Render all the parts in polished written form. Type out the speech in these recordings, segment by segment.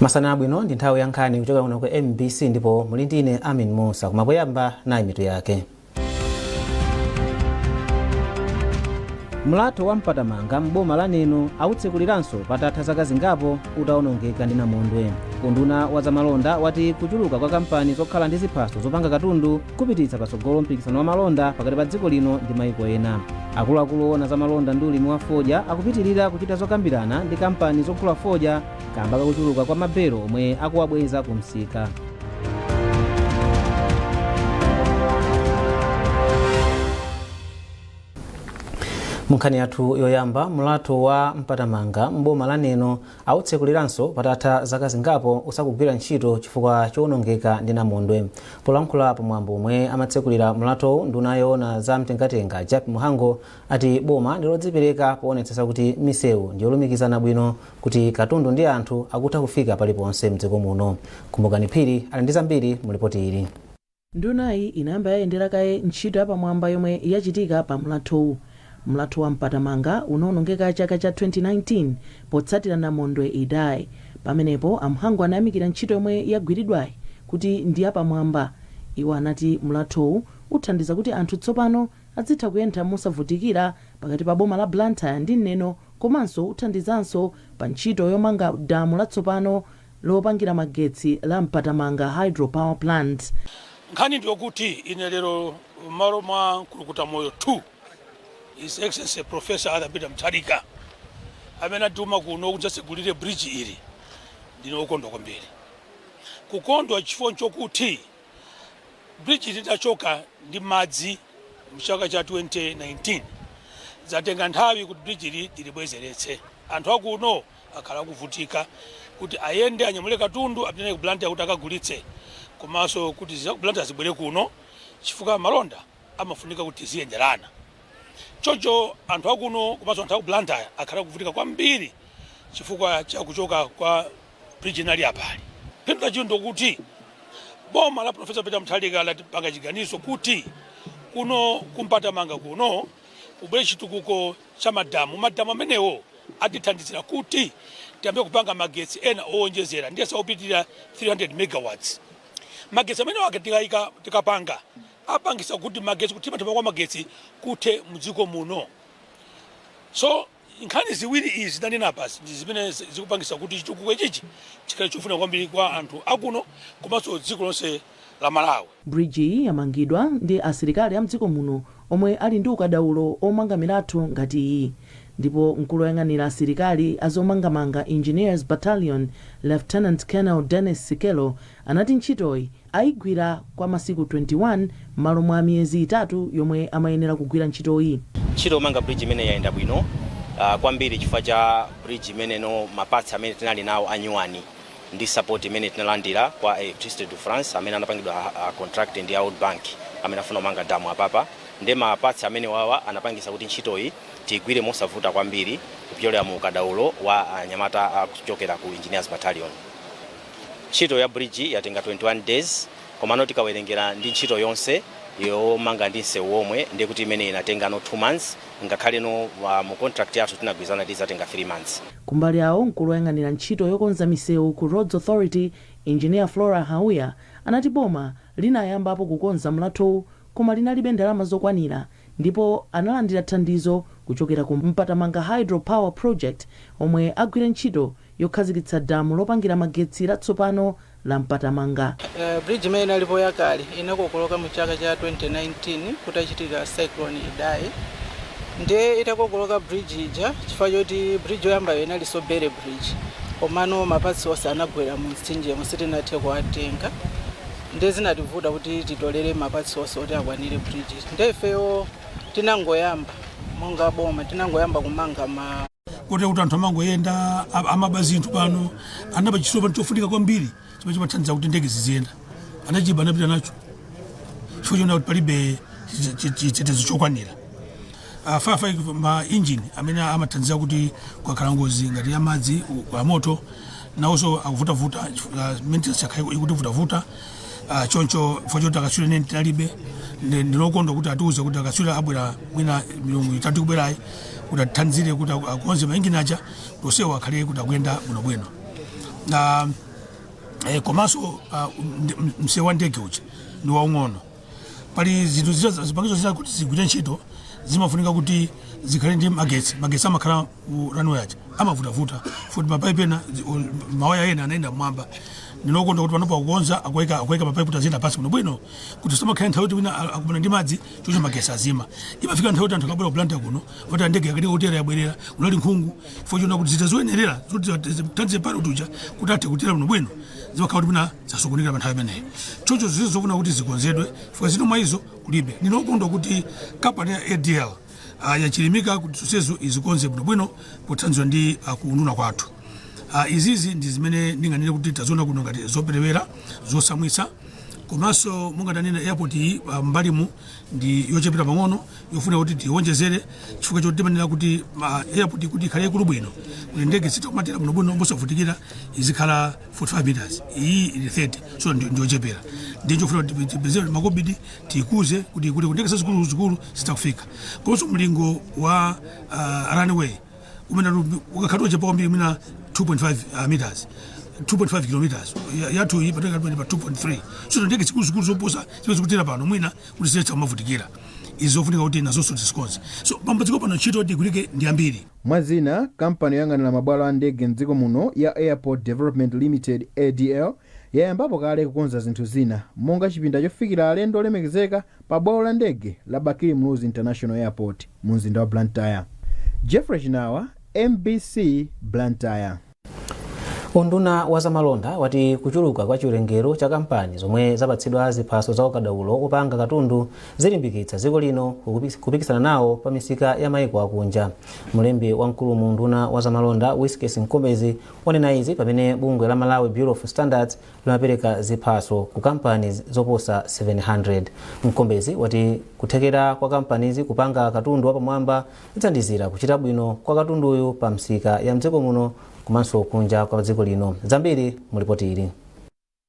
Masana abwino, ndi nthawi ya nkhani kuchoka kuno ku MBC ndipo muli ndine Amin Musa. Koma poyamba, nayi mitu yake. Mlatho wa Mpatamanga m'boma la Neno autsekuliranso patatha zaka zingapo utawonongeka ndi namondwe. Unduna wa zamalonda wati kuchuluka kwa kampani zokhala ndi ziphaso zopanga katundu kupititsa patsogolo mpikisano wa malonda pakati pa dziko lino ndi maiko ena. Akuluakulu oona zamalonda ndi ulimi wa fodya akupitirira kuchita zokambirana ndi kampani zogula fodya kamba kakuchuluka kwa mabelo omwe akuwabweza ku msika. Munkhani yathu yoyamba, mlatho wa Mpatamanga m'boma la Neno autsekuliranso patatha zaka zingapo usakugwira ntchito chifukwa chowonongeka ndi namondwe. Polankhula pamwambo omwe amatsekulira mlathowu, nduna yoona za mtengatenga Jappie Mhango ati boma ndi lodzipereka poonetsetsa kuti misewu ndi yolumikizana bwino kuti katundu ndi anthu akutha kufika paliponse mdziko muno. Kumbukani Phiri ali ndi zambiri mu lipoti ili. Ndunayi inayamba yayendera kaye ntchito yapamwamba yomwe yachitika pa mlathowu. Mlatho wa Mpatamanga unaonongeka chaka cha 2019 potsatira namondwe Idai. Pamenepo a Mhango anayamikira ntchito yomwe yagwiridwayi kuti ndi yapamwamba. Iwo anati mlathowu uthandiza kuti anthu tsopano adzitha kuyenda mosavutikira pakati pa boma la Blantyre ndi Neno komanso uthandizanso pa ntchito yomanga damu latsopano lopangira magetsi la Mpatamanga Hydro Power Plant. Nkhani ndiyokuti ine lero m'malo mwa Mkulukutamoyo 2, His Excellency Professor Arthur Peter Mutharika, amene atituma kuno kudzatsegulire bridge ili, ndine wokondwa kwambiri. Kukondwa chifukwa chokuti bridge litachoka ndi madzi mchaka cha 2019, zatenga nthawi kuti bridge ili tilibwezeretse. Anthu akuno akhala akuvutika kuti ayende, anyamule katundu, apite naye ku Blantyre kuti akagulitse, komanso kuti za ku Blantyre zibwere kuno, chifukwa malonda amafunika kuti tiziyenderana. Choncho anthu akuno komanso anthu aku Blantyre akhala akuvutika kwambiri chifukwa cha kuchoka kwa bridge inali apali. Phindu lachiwiri ndokuti boma la Professor Peter Mutharika latipanga chiganizo kuti kuno kuMpatamanga kuno kubwere chitukuko cha madamu. Madamu amenewo atithandizira kuti tiyambe kupanga magetsi ena owonjezera, ndiye opitirira 300 megawatts. Magetsi amenewo tikayika, tikapanga, apangisa kuti magetsi, kuthimathima kwa magetsi kuthe mdziko muno. So nkhani ziwiri izi ndanena apazi ndi zimene zikupangisa kuti chitukuko ichichi chikhale chofuna kwambiri kwa anthu akuno komanso dziko lonse la Malawi. Bridge iyi yamangidwa ndi asilikali a mdziko muno omwe ali ndi ukadaulo omanga milatho ngati iyi. Ndipo mkulu woyang'anira asilikali azomangamanga, Engineers Battalion, Lieutenant Colonel Dennis Sikelo anati ntchitoyi ayigwira kwa masiku 21 m'malo mwa miyezi 3 yomwe amayenera kugwira ntchitoyi. Ntchito yomanga bridge imene yayenda bwino kwambiri chifukwa cha bridge imeneno ma parts amene tinali nawo anyuwani ndi support imene tinalandira kwa Electricité de France amene anapangidwa contract ndi a World Bank amene afuna kumanga damu apapa. Ndi ma parts amene wawa anapangisa kuti ntchitoyi tiyigwire mosavuta kwambiri kupyolera mu ukadaulo wa anyamata akuchokera ku Engineers Battalion. Ntchito ya bridge yatenga 21 days, komano tikawerengera ndi ntchito yonse yomanga ndi msewu omwe, ndiye kuti imene inatenga no 2 months, ngakhale no mu contract yathu tinagwirizana tizatenga 3 months. Kumbali yawo, mkulu woyang'anira ntchito yokonza misewu ku Roads Authority, Engineer Flora Hauya, anati boma linayambapo kukonza mlathowu koma linalibe ndalama zokwanira ndipo analandira thandizo kuchokera ku Mpatamanga Hydro Power Project omwe agwire ntchito yokhazikitsa damu lopangira magetsi latsopano la Mpatamanga. Bridge imene inalipo yakale inakokoloka mu chaka cha 2019 kutachitika Cyclone Idai. Ndiye itakokoloka bridge ija, chifukwa choti bridge yoyambayo inalinso Bailey Bridge, komano ma parts onse anagwera mu mtsinjemo, sitinathe kuwatenga, ndiye zinativuta kuti titolere ma parts onse oti akwanire bridge. Ndiye ifeyo tinangoyamba monga boma, tinangoyamba kumanga ma Kuti anthu amangoyenda, amaba zinthu pano, anaba chitsulo pano chofunika kwambiri chimene chimathandiza kuti ndege ziziyenda. Anachiba, anapita nacho chifukwa choona kuti palibe chitetezo chokwanira. Firefighter ma engine amene amathandiza kuti kukakhala ngozi ngati ya madzi, kwa moto, nawonso akuvutavuta, maintenance yakhala ikutivutavuta. Choncho chifukwa choti akatswiri ene tinalibe, ndinokondwa kuti atiuze kuti akatswiri abwera mwina milungu 3 ikubwerayi kuti atithandizire kuti akonze ma engine aja, onsewo akhale kuti akuyenda bwinobwino. Komanso msewu wa ndege uja ndi waung'ono. Pali zinthu zina, zipangizo zina, kuti zigwire ntchito zimafunika kuti zikhale ndi magetsi. Magetsi amakhala ku runway aja amavutavuta futi mapaipi ena, mawaya ena anayenda mmwamba. Ndinokonda kuti panopo akukonza, akuika mapaipi kuti aziyenda pansi bwinobwino, kuti samakhale nthawi kuti wina akumana ndi madzi chocho magetsi azima. Imafika nthawi kuti anthu akabwera ku Blantyre kuno kuti ndege yakatika kutera, yabwerera, kunali nkhungu, chifukwa chona kuti zida zoyenerera zoti zithandize pilot uja kuti athe kutera bwinobwino zimakhala kuti mwina zasokonekera pa nthawi imeneyo. Choncho zizo zofuna kuti zikonzedwe, chifukwa zino mwa izo kulibe. Ndinokondwa kuti kampani ya ADL yachilimika kuti zonsezo izikonze bwinobwino pothandizidwa ndi kuunduna kwathu. Izizi ndi zimene ndinganene kuti taziona kuno ngati zoperewera zosamwitsa. Komanso monga tanena, airport iyi mbalimu ndi yochepera pang'ono, yofuna kuti tiwonjezere, chifukwa choti timanena kuti ma airport kuti ikhale ikulu bwino, kuti ndege zitakumatera bwinobwino mosavutikira, izikhala 45 meters. Iyi ili 30, so ndiyochepera. Ndiye chofuna kuti tipeze makobidi tikuze kuti ikule, kuti ndege zazikulu zikulu zitakufika. Komanso mlingo wa runway umene ukakhala ochepa kwambiri, mwina 2.5 meters, 2.5 kilometers, yathu iyi pateka pa 2.3, so ndege zikulu zikulu zoposa zimene zikutera pano mwina kuti zitha kumavutikira. Izi zofunika kuti nazonso tizikonze. So pambadziko pano ntchito kuti igwirike ndi ambiri. Mwazina, kampani yoyang'anira mabwalo a ndege mdziko muno ya Airport Development Limited, ADL, yayambapo kale kukonza zinthu zina monga chipinda chofikira alendo olemekezeka pa bwalo la ndege la Bakili Muluzi International Airport mu mzinda wa Blantyre. Jeffrey Chinawa, MBC, Blantyre. Unduna wa zamalonda wati kuchuluka kwa chiwerengero cha kampani zomwe zapatsidwa ziphaso za ukadaulo opanga katundu zilimbikitsa dziko lino kupikisana nawo pa misika ya maiko akunja. Mlembi wamkulu mu unduna wa zamalonda, Wiskes Mkombezi, wanena izi pamene bungwe la Malawi Bureau of Standards limapereka ziphaso ku kampani zoposa 700. Mkombezi wati kuthekera kwa kampanizi kupanga katundu wapamwamba zithandizira kuchita bwino kwa katunduyu pa msika ya mdziko muno komanso kunja kwa dziko lino. Zambiri mu ripoti ili.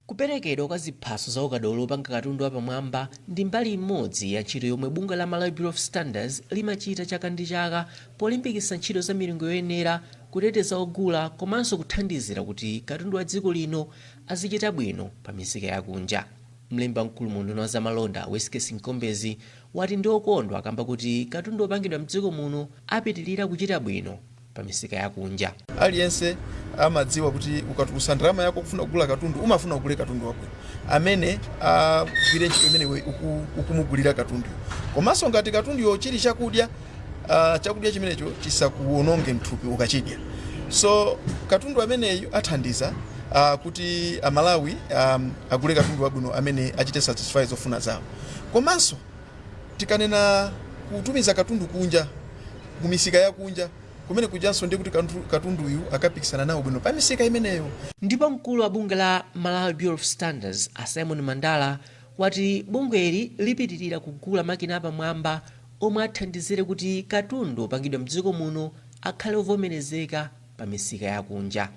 Kuperekedwa kwa ziphaso za ukadaulo opanga katundu wapamwamba ndi mbali imodzi ya ntchito yomwe bungwe la Malawi Bureau of Standards limachita chaka ndi chaka polimbikitsa ntchito za milingo yoyenera, kuteteza ogula komanso kuthandizira kuti katundu wa dziko lino azichita bwino pa misika yakunja. Mlembi wamkulu mu unduna wa zamalonda, Wiskes Mkombezi, wati ndi okondwa kamba kuti katundu opangidwa mdziko muno apitirira kuchita bwino pa misika yakunja. Aliyense amadziwa kuti ukatulusa ndalama yako kufuna kugula katundu, umafuna ugule katundu wabwino amene agwire ntchito imene iwe ukumugulira katunduyo. Komanso ngati katunduyo chili chakudya, chakudya chimenecho chisakuwononge mthupi ukachidya. So katundu ameneyu athandiza kuti Amalawi agule katundu wabwino amene achite satisfy zofuna zawo. Komanso tikanena kutumiza katundu kunja, kumisika yakunja kumene kujanso, ndiye kuti katunduyu akapikisana nawo bwino pa misika imeneyo. Ndipo mkulu wa bungwe la Malawi Bureau of Standards, a Simon Mandala, wati bungweli lipitirira kugula makina apamwamba omwe athandizire kuti katundu opangidwa mdziko muno akhale ovomerezeka pa misika yakunja.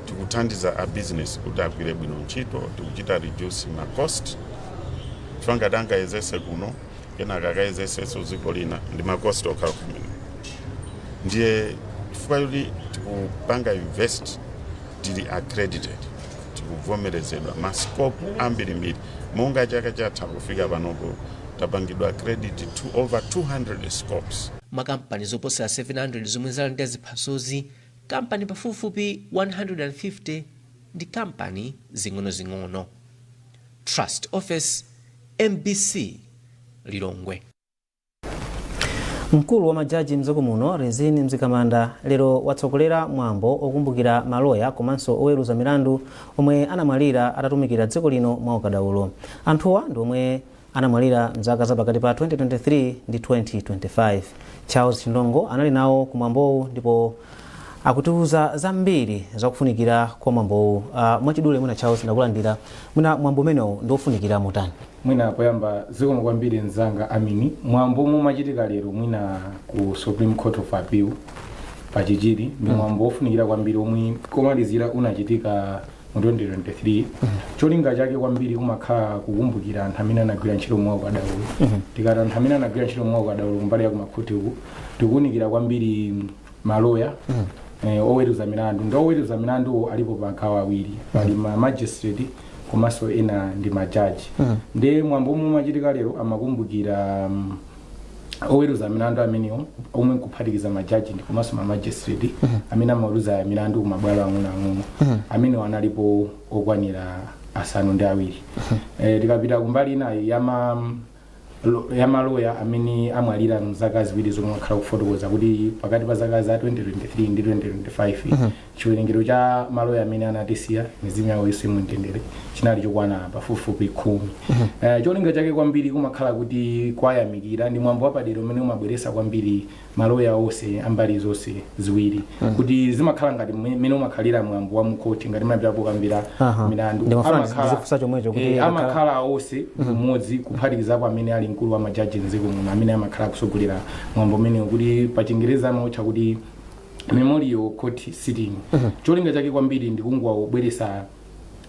Tikuthandiza a business kuti agwire bwino ntchito. Tikuchita reduce ma cost, chifukwa ngati angayezese kuno, kenaka akayezesenso dziko lina, ndi ma cost okhala kumene. Ndiye chifukwa choti tikupanga invest, tili accredited, tikuvomerezedwa ma scope ambirimbiri. Monga chaka chatha kufika panopo tapangidwa accredit to over 200 scopes. Makampani zoposera 700 zomwe zalandira ziphasozi, kampani pafupifupi 150 ndi kampani zing'onozing'ono. Trust Office, MBC, Lilongwe. Mkulu wa majaji mdziko muno, Rizine Mzikamanda, lero watsogolera mwambo okumbukira maloya komanso oweruza milandu omwe anamwalira atatumikira dziko lino mwa ukadaulo. Anthuwa ndi omwe anamwalira mzaka zapakati pa 2023 ndi 2025. Charles Chindongo anali nawo ku mwambowu ndipo akutiuza zambiri zakufunikira kwa mwambowu. Mwachidule mwina, Charles, ndakulandira, mwina mwambo umenewu ndi ofunikira motani? Mwina poyamba, zikomo kwambiri mzanga Amini. Mwambo omwe umachitika lero mwina ku Supreme Court of Appeal pachichiri ndi mwambo wofunikira kwambiri omwe komalizira unachitika mu 2023. Cholinga chake kwambiri kumakhala kukumbukira anthu amene anagwira ntchito mwa ukadaulo. Tikati anthu amene anagwira ntchito mwa ukadaulo kumbali ya kumakhoti uku, tikuwunikira kwambiri maloya, Oweruza milandu ndi oweruza milandu alipo magawo awiri: pali ma magistrate komanso ena ndi majaji. Ndi mwambo omwe umachitika lero amakumbukira oweruza milandu amenewo, omwe nkuphatikiza majaji ndi komanso ma magistrate amene amaweruza milandu kumabwalo ang'onoang'ono. Amenewo analipo okwanira 7. Tikapita kumbali inayi ya maloya amene amwalira mzaka 2 zomwe akhala kufotokoza kuti pakati pa zaka za 2023 ndi 2025, chiwerengero cha maloya amene anatisiya, mizimu yawo iwuse mumtendere, chinali chokwana pafupifupi 10. Cholinga chake kwambiri kumakhala kuti kwayamikira, ndi mwambo wapadera umene umabweresa kwambiri maloya onse ambali zonse ziwiri, kuti zimakhala ngati mmene umakhalira mwambo wa mukoti, ngati mapitapo kambira milandu. Ndimafuna ndizifunsa chomwecho kuti Amakhala onse kumodzi, kuphatikizapo amene ali mkulu wa majaji mdziko muno, amene amakhala kusogolera mwambo umenewo, kuti pa Chingereza amautcha kuti memorial court sitting. Cholinga chake kwambiri ndi kungowabweresa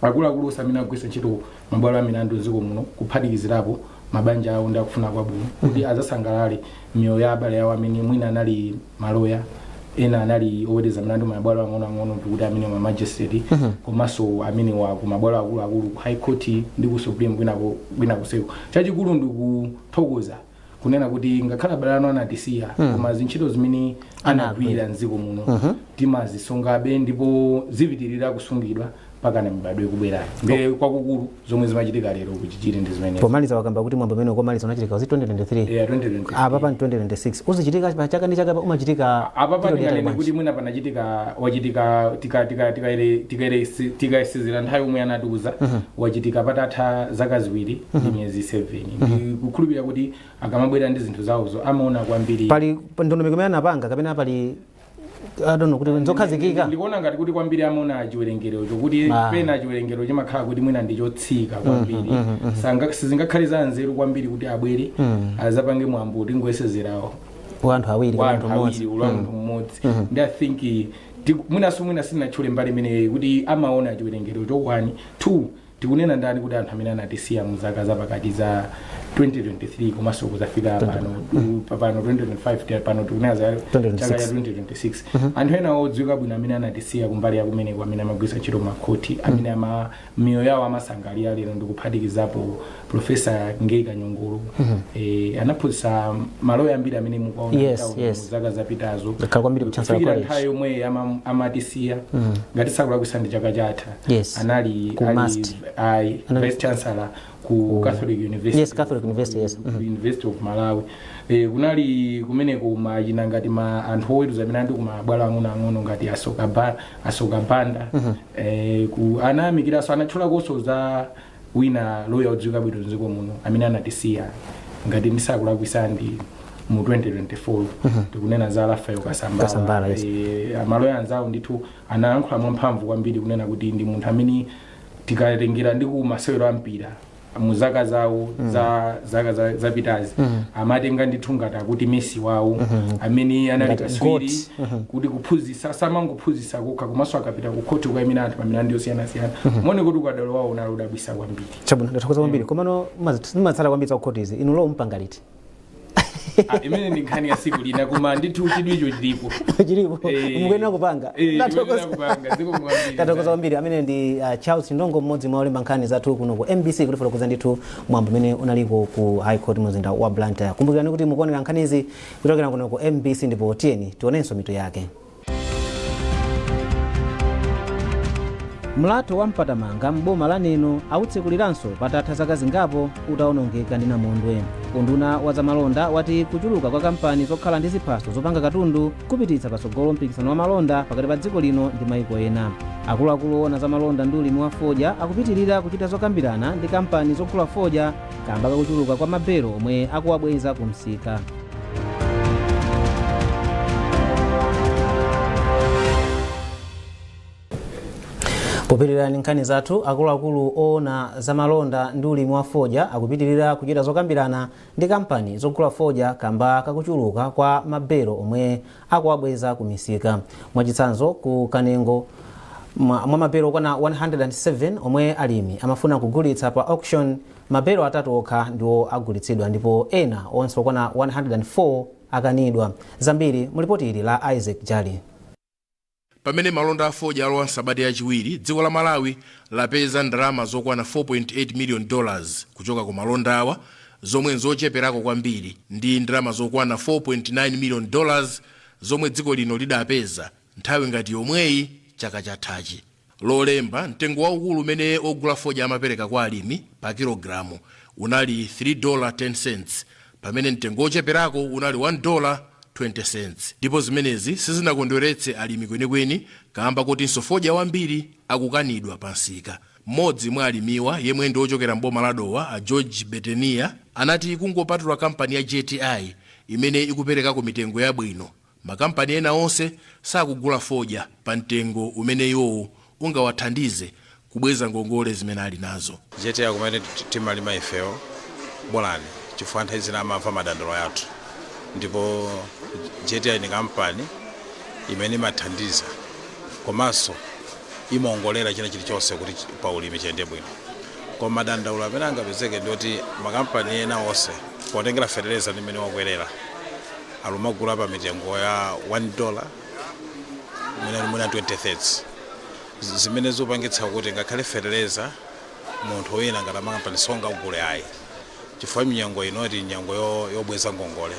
akuluakulu onse amene agwiritsa ntchito mabwalo a milandu mdziko muno, kuphatikizirapo mabanja awo ndi akufuna kwabwino, kuti azasangalale miyoyo ya abale awo amene mwina anali maloya, ena anali oweruza milandu mabwalo ang'onoang'ono, ndikuti amene ma magistrate, komanso amene wa ku mabwalo akuluakulu, ku High Court ndi ku Supreme, kwina kuseko. Chachikulu ndikuthokoza, kunena kuti ngakhale abale anu anatisiya, koma zintchito zimene anagwira mdziko muno timazisungabe ndipo zipitirira kusungidwa mpaka na mibadwo ikubwerayo. Ndiye kwakukulu zomwe zimachitika lero kuchichiri ndi zimenezi. Pomaliza, wakamba kuti mwambo umene komaliza unachitika uzi 2023? Yeah, 2023. Apa pa 2026 uzichitika pa chaka ndi chaka, umachitika Apa period yatali patinganene bwanji? kuti mwina panachitika, wachitika tikayesezera nthawi yomwe anatiuza, wachitika patatha zaka 2 ndi miyezi 7. Ndikukhulupirira kuti akamabwera ndi zinthu zawozo amaona kwambiri. Pali ndondomeko imene anapanga kapena pali, I don't know, kuti nzokhazikika? Ndikuona ngati kuti kwambiri amaona chiwerengero chokuti pena chiwerengero chimakhala kuti mwina ndi chotsika kwambiri. Sizingakhale za nzeru kwambiri kuti abwere azapange mwambo tingoyesezerawo wa anthu awiri wa kapena anthu munthu mmodzi. awiri, wa munthu mmodzi. Ndi I think mwinaso mwina sinatchule mbali imeneyi kuti amaona chiwerengero cho 1 2 tikunena ndani, kuti anthu amene anatisiya mu zaka zapakati za 2023 komanso kuzafika pano, pano 2025, pano tikunena za 2026. chaka cha 2026, anthu ena odziwika bwino amene anatisiya kumbali ya kumeneko, amene amagwiritsa ntchito makhoti, amene ama miyoyo yawo amasangalira lero, ndikuphatikizapo Professor Ngei Kanyongolo. Anaphunzitsa maloya ambiri amene mukuwaona mtauni mu zaka zapitazo. Ngakhala kwambiri ku Chancellor Kufikira College. nthawi yomwe amatisiya, ngati sakulakwisa ndi chaka chatha, anali Ku ali MUST. Ayi, vice chancellor ku Catholic University. Yes, Catholic University, yes. Ku University of Malawi. Kunali kumeneko machina ngati ma anthu oweruza milandu kumabwalo ang'onoang'ono ngati Asoka Banda. Ku anayamikiranso, anatchulakonso za wina loya odziwika bwino mdziko muno amene anatisiya, ngati ndisakulakwisa ndi mu 2024, tikunena za Rafael Kasambala. Kasambala, yes. Amaloya anzawo ndithu anayankhula mwamphamvu kwambiri kunena kuti ndi munthu amene tikatengera ndi ku masewero a mpira mu zaka zawo za zaka zapitazi, amatenga ndithu ngati akuti Messi wawo amene anali Ngati kaswiri GOAT. Kuti kuphunzitsa, samangophunzitsa kokha, komanso akapita ku khoti kukayimira anthu pa milandu yosiyanasiyana, mone kuti ukadaulo wawo unali udabwisa kwambiri. Chabwino, ndathokoza kwambiri. Komano mumatsata kwambiri za kukhotizi, inu law mpanga liti? Ah, imene ndi nkhani ya siku lina, koma ndithu chidwicho chilipo. Chilipo. Mukuyenera kupanga. Ndikuyenera kupanga. Zikomo kwambiri. Tathokoza kwambiri. Amene ndi Charles Chindongo, mmodzi mwa olemba nkhani zathu kuno ku MBC, kutifotokoza ndithu mwambo umene unaliko ku High Court mzinda wa Blantyre. Kumbukirani kuti mukuonera nkhanizi kuchokera kuno ku MBC, ndipo tiyeni tionenso mitu yake. Mlatho wa Mpatamanga m'boma la Neno awutsekuliranso patatha zaka zingapo utawonongeka ndi namondwe. Unduna wa zamalonda wati kuchuluka kwa kampani zokhala ndi ziphaso zopanga katundu kupititsa patsogolo mpikisano wa malonda pakati pa dziko lino ndi maiko ena. Akuluakulu oona zamalonda ndi ulimi wa fodya akupitirira kuchita zokambirana ndi kampani zogula fodya kamba kakuchuluka kwa mabelo omwe akuwabweza ku msika. Popitirira ndi nkhani zathu, akuluakulu oona zamalonda ndi ulimi wa fodya akupitirira kuchita zokambirana ndi kampani zogula fodya kamba kakuchuluka kwa mabelo omwe akuwabweza ku misika. Mwachitsanzo, ku Kanengo mwa mabelo okwana 107 omwe alimi amafuna kugulitsa pa auction, mabelo 3 okha ndiwo agulitsidwa ndipo ena onse okwana 104 akanidwa. Zambiri mu lipoti ili la Isaac Jali. Pamene malonda a fodya alowa nsabata yachiwiri, dziko la Malawi lapeza ndalama zokwana $4.8 million kuchoka ku malonda awa, zomwe nzocheperako kwambiri ndi ndalama zokwana $4.9 million zomwe dziko lino lidapeza nthawi ngati yomweyi chaka chathachi. Lolemba, mtengo waukulu umene ogula fodya amapereka kwa alimi pa kilogalamu unali $3.10, pamene mtengo wocheperako unali $1.20, ndipo zimenezi sizinakondweretse alimi kwenikweni kamba kotinso fodya wambiri akukanidwa pa msika. Mmodzi mwa alimiwa, yemwe ndi ochokera mboma la Dowa, a George Betenia, anati kungopatula kampani ya JTI imene ikuperekako mitengo yabwino, makampani ena onse sakugula fodya pa mtengo umene iwowo ungawathandize kubweza ngongole zimene ali nazo. JTI kumene timalima ifeyo bolani, chifukwa nthawi zina amamva madandaulo athu, ndipo JTI ni kampani imene imathandiza komanso imaongolera china chilichonse kuti pa ulimi chiyende bwino. Koma madandaulo amene angapezeke ndioti makampani ena onse, potengera fetereza ndi mmene wakwerera, alumagula pa mitengo ya $1 mwina 20 cents, zimene zikupangitsa kuti ngakhale fetereza munthu wina ngati amakampani songagule ayi, chifukwa mnyengo inoti nyengo yobweza ngongole.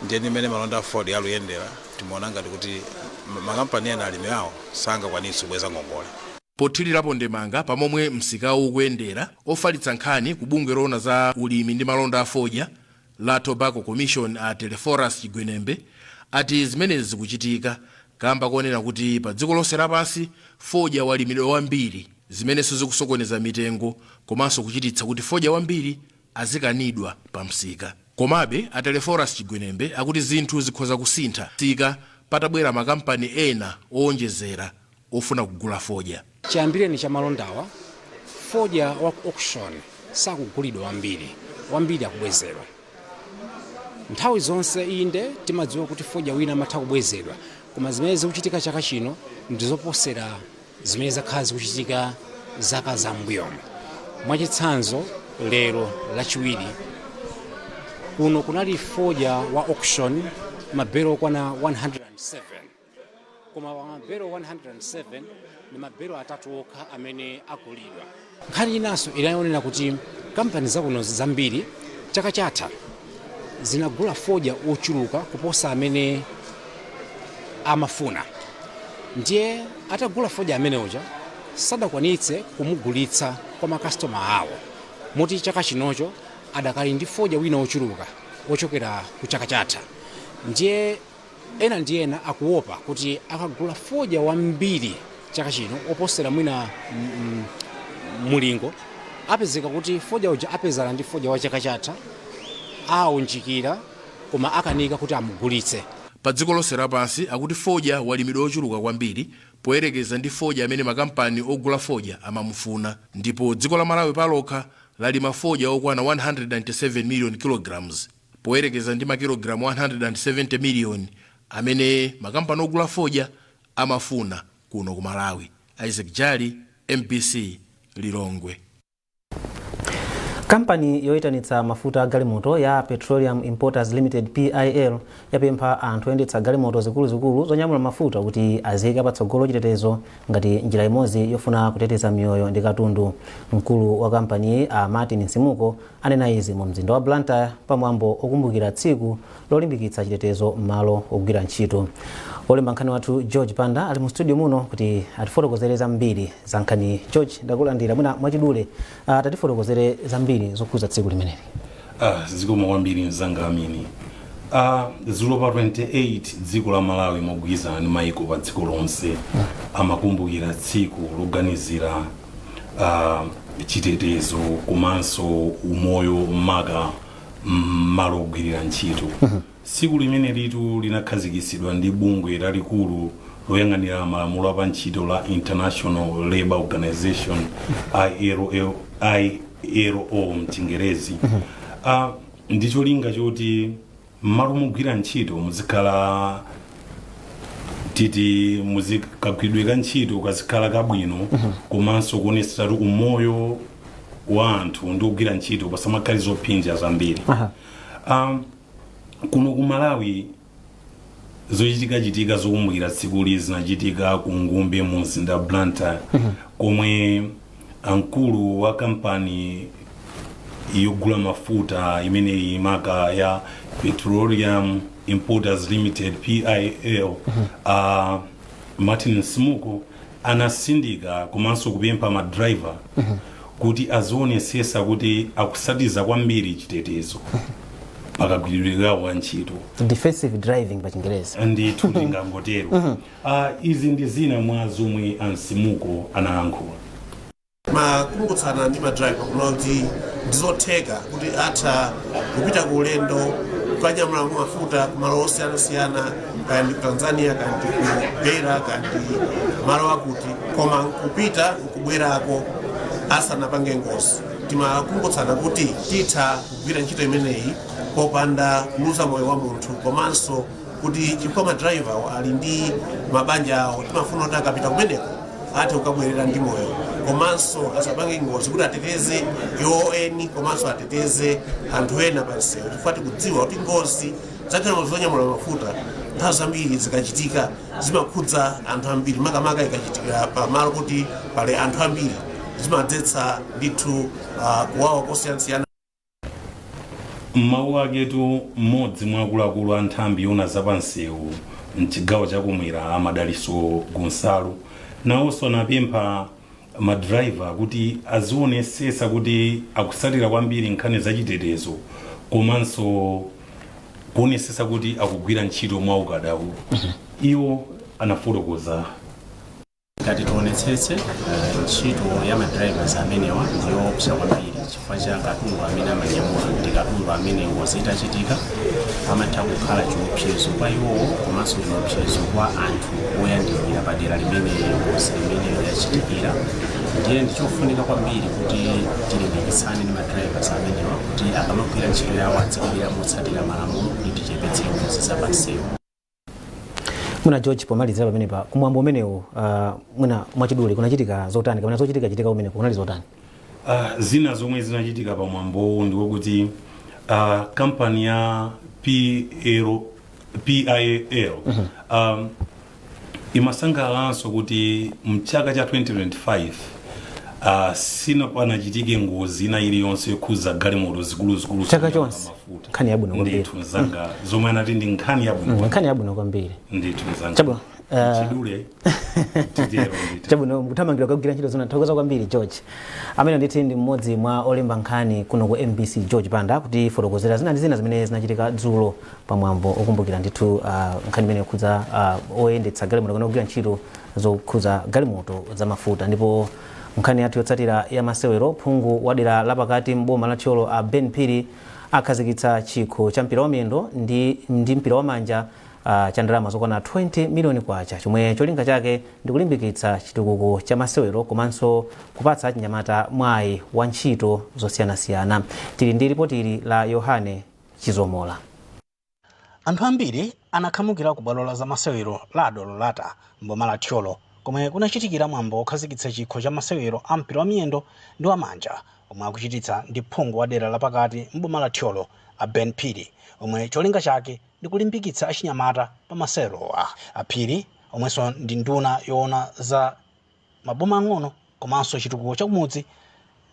Ndiye mmene malonda a fodya aluyendera, timaona ngati kuti makampani ena alimi awo sangakwanitse kubweza ngongole. Pothirirapo ndemanga pamomwe msikawu ukuyendera, ofalitsa nkhani ku bungwe loona za ulimi ndi malonda a fodya la Tobacco Commission, a Teleforus Chigwenembe, ati zimenezi zikuchitika kamba konena kuti pa dziko lonse lapansi fodya walimidwa wambiri, zimenenso zikusokoneza mitengo komanso kuchititsa kuti fodya wambiri azikanidwa pa msika. Komabe a Teleforus Chigwenembe akuti zinthu zikhoza kusintha msika patabwera makampani ena owonjezera ofuna kugula fodya. Chiyambireni cha malondawa, fodya wa ku auction sakugulidwa wambiri, wambiri akubwezedwa nthawi zonse. Inde, timadziwa kuti fodya wina amatha kubwezedwa, koma zimene zikuchitika chaka chino ndizoposera zimene zakhala zikuchitika zaka zam'mbuyomo. Mwachitsanzo, lero Lachiwiri kuno kunali fodya wa auction mabelo okwana 107, koma pa mabelo 107 ndi mabelo atatu okha amene agulidwa. Nkhani inanso inayonena kuti kampani zakuno zambiri chaka chatha zinagula fodya ochuluka kuposa amene amafuna. Ndiye atagula fodya amene uja sadakwanitse kumugulitsa kwa makastoma awo, moti chaka chinocho adakali ndi fodya wina ochuluka ochokera ku chaka chatha. Ndiye ena ndi ena akuopa kuti akagula fodya wambiri chaka chino oposera mwina mulingo, apezeka kuti fodya uja apezana ndi fodya wa chaka chatha, awunjikira, koma akanika kuti amugulitse. Pa dziko lonse lapansi akuti fodya walimidwa ochuluka kwambiri poyerekeza ndi fodya amene makampani ogula fodya amamufuna, ndipo dziko la Malawi palokha lalima fodya okwana 197 million kilograms poyerekeza ndi makilogalamu 170 million amene makampani ogula fodya amafuna kuno ku Malawi. Isaac Jali, MBC, Lilongwe. Kampani yoyitanitsa mafuta a galimoto ya Petroleum Importers Limited, PIL, yapempha anthu oyendetsa galimoto zikuluzikulu zonyamula mafuta kuti aziyika patsogolo chitetezo ngati njira imodzi yofuna kuteteza miyoyo ndi katundu. Mkulu wa kampaniyi, a Martin Nsimuko, anena izi mu mzinda wa Blantyre pamwambo okumbukira tsiku lolimbikitsa chitetezo m'malo ogwira ntchito. Olemba nkhani wathu George Panda ali mu studio muno kuti atifotokozere zambiri za nkhani. George, ndakulandira. Mwina mwachidule tatifotokozere zambiri zokhudza tsiku limeneli. Zikomo kwambiri, mzanga Amini. Dzulo pa 28, dziko la Malawi mogwirizana ndi maiko pa dziko lonse amakumbukira tsiku loganizira chitetezo komanso umoyo, maka mmalo ogwirira ntchito. Tsiku limene litu linakhazikitsidwa ndi bungwe lalikulu loyang'anira malamulo apa ntchito la International Labour Organization, ILO, ILO mchingerezi, ndi cholinga choti mmalo mogwira ntchito muzikhala titi muzikagwiridwe ka ntchito kazikhala kabwino, komanso kuonetsa kuti umoyo wa anthu ndi kugwira ntchito pasamakhale zopsinja zambiri. Kuno ku Malawi Zochitikachitika zokumbukira tsikuli zinachitika ku Ngumbe mu mzinda Blantyre, komwe amkulu wa kampani yogula mafuta imeneyi, maka ya Petroleum Importers Limited, PIL, Martin Smuko, anasindika komanso kupempha madriver kuti azionesesa kuti akusatiza kwambiri chitetezo pakagwiridwe kawo ka ntchito. Defensive driving pa Chingerezi. Ndithu, tingangotero. Izi ndi zina mwa zomwe a Msimuko analankhula. Makumbutsana ndi madraiva kuna kuti ndizotheka kuti atha kupita ku ulendo kukanyamula mafuta kumalo osiyanasiyana, kaya ndi ku Tanzania, kaya ndi ku Beira, kaya ndi malo akuti, koma nkupita nkubwerako asanapange ngozi. Timakumbutsana kuti titha kugwira ntchito imeneyi popanda kuluza moyo wa munthu, komanso kuti chifukwa madraiva ali ndi mabanja awo, timafuna kuti akapita kumeneko athe kukabwerera ndi moyo, komanso asapange ngozi kuti ateteze iwo eni komanso ateteze anthu ena pa msewu, chifukwa tikudziwa kuti ngozi zagalimoto zonyamula mafuta nthawi zambiri zikachitika zimakhudza anthu ambiri, makamaka ikachitikira pamalo kuti pali anthu ambiri, zimadzetsa ndithu kuwawa kosiyanasiyana. Mmawu aketu, mmodzi mwa akuluakulu a nthambi yoona zapansewu mchigawo chakumwera, Amadaliso Gunsalu, nawonso anapempha madraiva kuti azionesesa kuti akusatira kwambiri nkhani zachitetezo komanso kuonesesa kuti akugwira ntchito mwa ukadaulo. Iwo anafotokoza. Ngati tionetsetse, ntchito ya madrivers amenewa ndiyoopsa kwambiri chifukwa cha katundu amene amanyamula. Ndi katundu amene ngozi itachitika amatha kukhala chiopsezo kwa iwowo komanso chiopsezo kwa anthu oyandikira padera limene ngozi limeneyo yachitikira. Ndiye ndichofunika kwambiri kuti tilimbikitsane ndi madrivers amenewa kuti akamagwira ntchito yawo adzigwira motsatira malamulo kuti tichepetse ngozi zapansewu. Mwina George, pomalizira pamenepa, kumwambo umenewu, mwina mwachidule, kunachitika zotani kapena zochitika chitika kumeneko kunali zotani? Zina zomwe zinachitika pa mwambowu ndikokuti kampani ya PIL imasangalalanso kuti mchaka cha 2025 sinapanachitike ngozi ina iliyonse yokhudza galimoto zikuluzikulu chaka zonyamula chonse. mafuta. Nkhani yabwino kwambiri. Ndithu mzanga, zomwe anati ndi nkhani yabwino. Nkhani yabwino kwambiri. Ndithu mzanga. Chabwino. Chidule titero ndithu. Chabwino, mukuthamangira kugwira ntchito zina. Thokoza kwambiri George. Amene ndithu ndi mmodzi mwa olemba nkhani kuno ku MBC, George Banda, kuti fotokozera zina ndi zina zimene zinachitika dzulo pamwambo okumbukira ndithu nkhani imene yokhudza oyendetsa galimoto kapena kugwira ntchito zokhudza galimoto za mafuta. Ndipo nkhani yathu yotsatira ya masewero, phungu wa dera lapakati mboma la Thyolo a Ben Phiri akhazikitsa chikho cha mpira wa miyendo ndi mpira wa manja cha ndalama zokwana 20 miliyoni kwacha, chomwe cholinga chake ndi kulimbikitsa chitukuko cha masewero komanso kupatsa achinyamata mwayi wa ntchito zosiyanasiyana. Tili ndi ripoti ili la Yohane Chizomola. Anthu ambiri anakhamukira ku bwalo la zamasewero la Adololata mboma la Thyolo komwe kunachitikira mwambo wokhazikitsa chikho cha masewero a mpira wa miyendo ndi wa manja omwe akuchititsa ndi phungu wa dera lapakati mboma la Thyolo a Ben Phiri, omwe cholinga chake ndi kulimbikitsa achinyamata pa masewerowa. A Phiri, omwenso ndi nduna yoona za maboma ang'ono komanso chitukuko chakumudzi,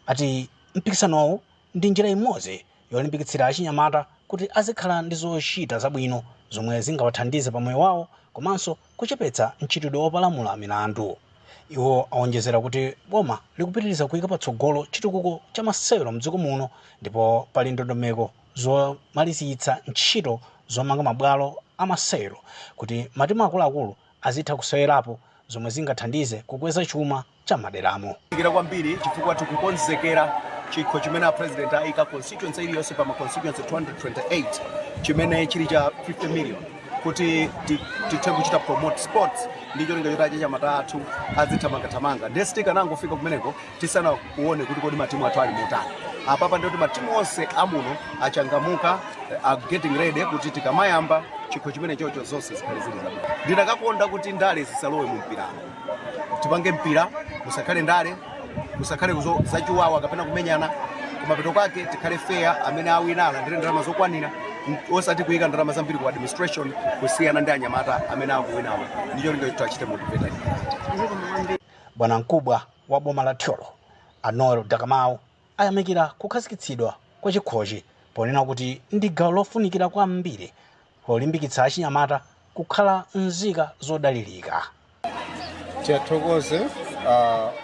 ati mpikisanowu ndi njira imodzi yolimbikitsira achinyamata kuti azikhala ndi zochita zabwino zomwe zingawathandize pa moyo wawo komanso kuchepetsa mchitidwe wopalamula milandu. Iwo awonjezera kuti boma likupitiriza kuyika patsogolo chitukuko cha masewero mdziko muno ndipo pali ndondomeko zomalizitsa ntchito zomanga mabwalo amasewero kuti matimu akuluakulu azitha kusewerapo, zomwe zingathandize kukweza chuma cha maderamo. Kira kwambiri chifukwa tikukonzekera chikho chimene a president ayika constituency iliyonse pa ma constituency 228, chimene chili cha 50 million, kuti tithe kuchita promote sports ndi cholinga choti achinyamata athu azithamangathamanga. Ndiye sitikanangofika kumeneko tisanakuone kuti kodi matimu athu ali motani. Apapa ndikuti matimu onse amuno achangamuka, are getting ready kuti tikamayamba chikho chimene chocho zonse zikhale zili zabwino. Ndinakakonda kuti ndale zisalowe mu mpiramo. Tipange mpira musakhale ndale, musakhale zachiwawa kapena kumenyana. Kumapeto kwake tikhale fair, amene awina alandire ndalama zokwanira. Osati kuyika ndalama zambiri ku administration kusiyana ndi anyamata amene akuwinawo, ndicho linga kuti achite motivate anyamata. Bwana mkubwa wa boma la Thyolo, a Noel Dakamau, ayamikira kukhazikitsidwa kwa chikhochi ponena kuti ndi gawo lofunikira kwambiri polimbikitsa achinyamata kukhala nzika zodalirika. Tiyathokoze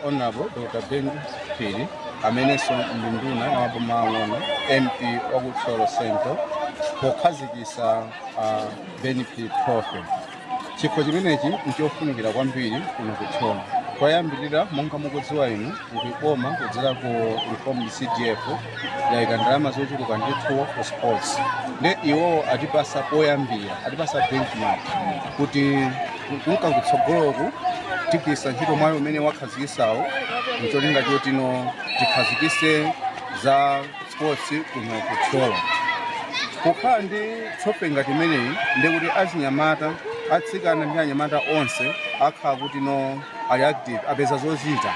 Honorable Dr Ben Phiri, amenenso ndi nduna ya maboma ang'ono, MP waku Thyolo Central, pokhazikisa Ben Phiri Trophy. Chikho chimenechi nchofunikira kwambiri kuno ku Thyolo. Koyambirira, monga mukudziwa inu kuti boma kudzera ku reform CDF yayika ndalama zochuluka ndithu ku sports, ndi iwowo atipasa poyambira, atipasa benchmark kuti kunka kutsogoloku tigwiritsa ntchito mwayi umene wakhazikisawo mcholinga chotino tikhazikise za sports kuno ku Thyolo. Kukhala ndi trophy ngati imeneyi, ndikuti achinyamata, atsikana ndi anyamata onse akhala kuti no ali active, apeza zochita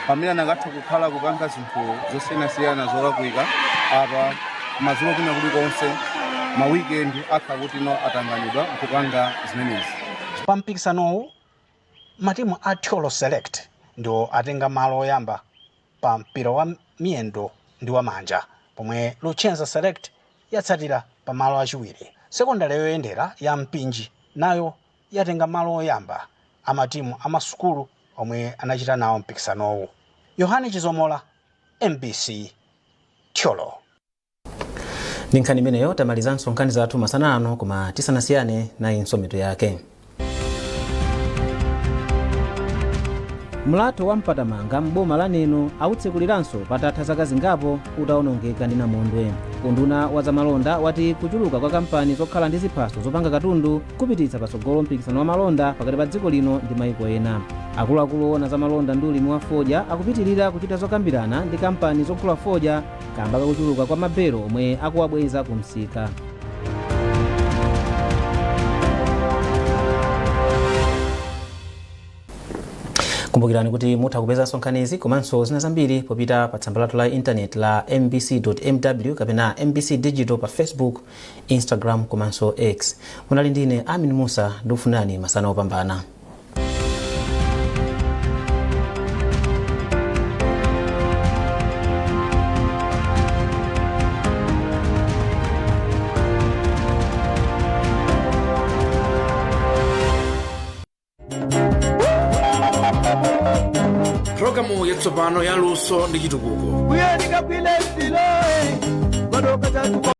pamene anakatha kukhala kupanga zinthu zosiyanasiyana zolakwika. Apa madzulo kwina kulikonse, ma weekend, akhala kuti no atanganidwa kupanga zimenezi. Pa mpikisanowu, matimu a Thyolo Select ndiwo atenga malo oyamba pa mpira wa miyendo ndi wa manja, pomwe Luchenza Select yatsatira pa malo achiwiri. Sekondari yoyendera ya Mpinji nayo yatenga malo oyamba amatimu amasukulu omwe anachita nawo mpikisanowu. Yohane Chizomola, MBC, Thyolo. Ndi nkhani imeneyo tamalizanso nkhani zathu masana ano, koma tisanasiyane, nayinso mitu yake. Mlatho wa Mpatamanga m'boma la Neno awutsekuliranso patatha zaka zingapo utawonongeka ndi namondwe. Unduna wa zamalonda wati kuchuluka kwa kampani zokhala ndi ziphaso zopanga katundu kupititsa patsogolo mpikisano wa malonda pakati pa dziko lino ndi mayiko ena. Akuluakulu owona zamalonda ndi ulimi wa fodya akupitirira kuchita zokambirana ndi kampani zogula fodya kamba kakuchuluka kwa mabelo omwe akuwabweza ku msika. Kumbukirani kuti mutha kupezanso nkhanizi komanso zina zambiri popita pa tsamba lathu la intaneti la mbc.mw kapena MBC Digital pa Facebook, Instagram komanso X. Munali ndine Amin Musa, ndikufunirani masana opambana. Pulogalamu yatsopano ya Luso ndi Chitukuko.